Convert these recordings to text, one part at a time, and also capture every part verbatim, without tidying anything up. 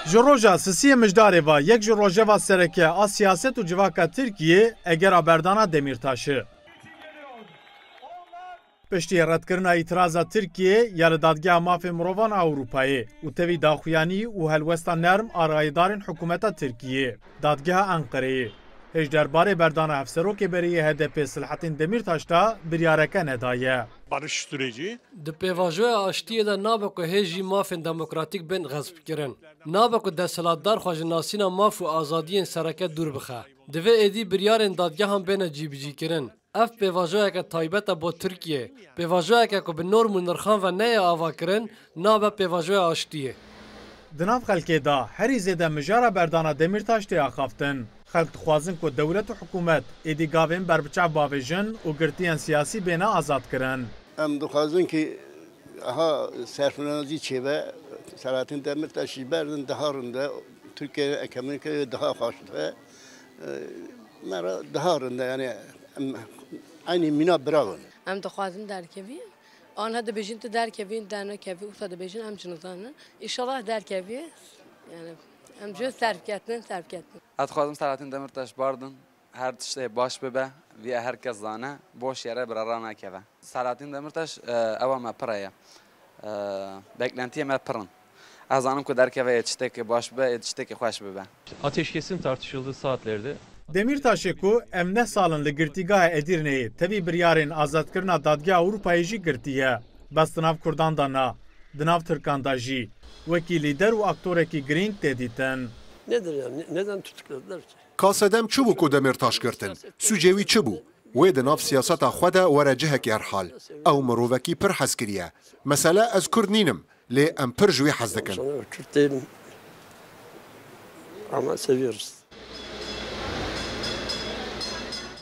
Ji roja sisiyê Mijdarê ve yek ji rojeva sereke a siyaset û civaka Tirkiyê egera berdana Demîrtaş e. Piştî redkirina îtiraza Tirkiyê ya li Dadgeha Mafê Mirovan a Ewropayê û tevî daxuyanî û helwesta nerm a rayedarên hikûmeta Tirkiyê, Dadgeha Enqereyê hêj derbarê berdana hevserokê berê yê H D P Selahattin Demîrtaş de biryareke nedaye. Barış süreci. Di pêvajoya aştiyê de nabe ku hêj jî mafên demokratîk bên xespkirin. Nabe ku desthilatdar xwe ji nasîna maf û azadiyên sereke dûr bixe. Divê êdî biryarên dadgehan bêne cîbicîkirin. Ev pêvajoyeke taybet e bo Tirkiyê. Pêvajoyeke ku bi norm û nirxan ve neyê avakirin, nabe pêvajoya aştiyê. Di nav xelkê de herî zêde mijara berdana Demîrtaş tê axaftin. Xelk dixwazin ku dewlet û hikûmet êdî gavên berbiçav bavêjin û girtiyên siyasî bêne azadkirin. Em dixwazin ku aha serfirnazî çêbe, Selahattin Demirtaş jî berdin daha rinde, Tirkiye ekonomîkê daha xweş dibe. Me re daha rinde, yani em eynî mîna bira bin. Em dixwazin derkevî. Anha dibêjin tu derkevî, dernekevî, wisa dibêjin em jî nizanin. Înşallah derkevî. Yani em jî serfketin, serfketin. Ez dixwazim Selahattin Demirtaş bardin. Her tiştê baş bibe, viya her kes zane, boş yere bira ranekeve. Selahattin Demirtaş, e, ewa me pire ye. E, beklentiyê me pir in. Ez zanim ku derkeve yê tiştekê baş bibe, yê tiştekê xweş bibe. Ateşkesin tartışıldığı saatlerde Demîrtaşê ku ev neh sal in li girtîgeha Edîrneyê tevî biryarên azadkirina Dadgeha Ewropayê jî girtiye. Bes di nav Kurdan de na, di nav Tirkan de jî wekî lîder û aktorekî girîng tê dîtin. Nedir yani? Ne- Neden tutukladılar ki? Ka sedem çi bû ku Demîrtaş girtin? Sûcê wî çi bû? Wê di nav siyaseta xwe de were cihekî herhal. Ew mirovekî pir hez kiriye. Mesele ez Kurd nînim, lê em pir ji wî hez dikin. Sonra Kürt değilim. Ama seviyoruz.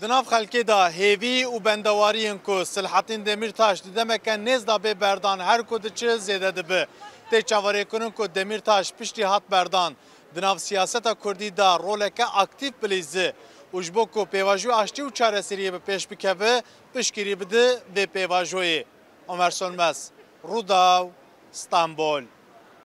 Di nav xelkê de hêvî û bendewariyên ku Selahattin Demîrtaş di demeke nêz de bê berdan her ku diçe zêde dibe. Tê çaverêkirin ku Demîrtaş piştî hat berdan di nav siyaseta kurdî de roleke aktîf bilîze û ji bo ku pêvajoya aştî û çareseriyê bi pêş bikeve, piştgirî bide vê pêvajoyê. Omer Sönmez, Rûdaw, Stenbol.